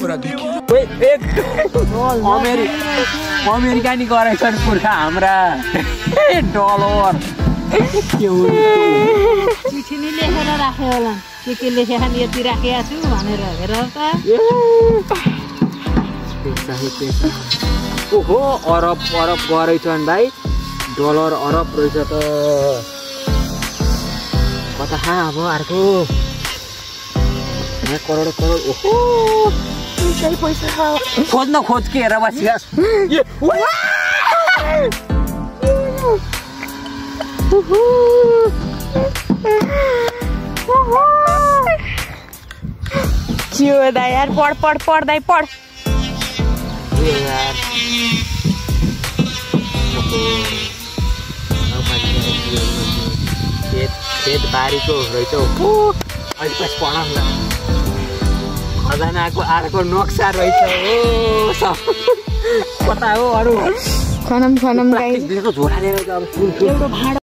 पूरा देखिए अमेरिका नि गरेछन् पुर्खा हाम्रा डलर चिठी नि लेखेर राखे होला के लेखेका नि यति राखेको छु भनेर हेर त ओहो अरब गरेछन् भाइ डलर अरब रहेछ त कता अब अर्को करोड ओहो पैसा खोज्न खोज के हेर बसियास क्यों दा यार पढ़ दाई पढ़ यार खेत बारीको रहेछ अहिले पछि पढाउँला खजानाको अर्को नक्सा रहेछ हो कता हो अरू खनम गाई झोला लिएर अब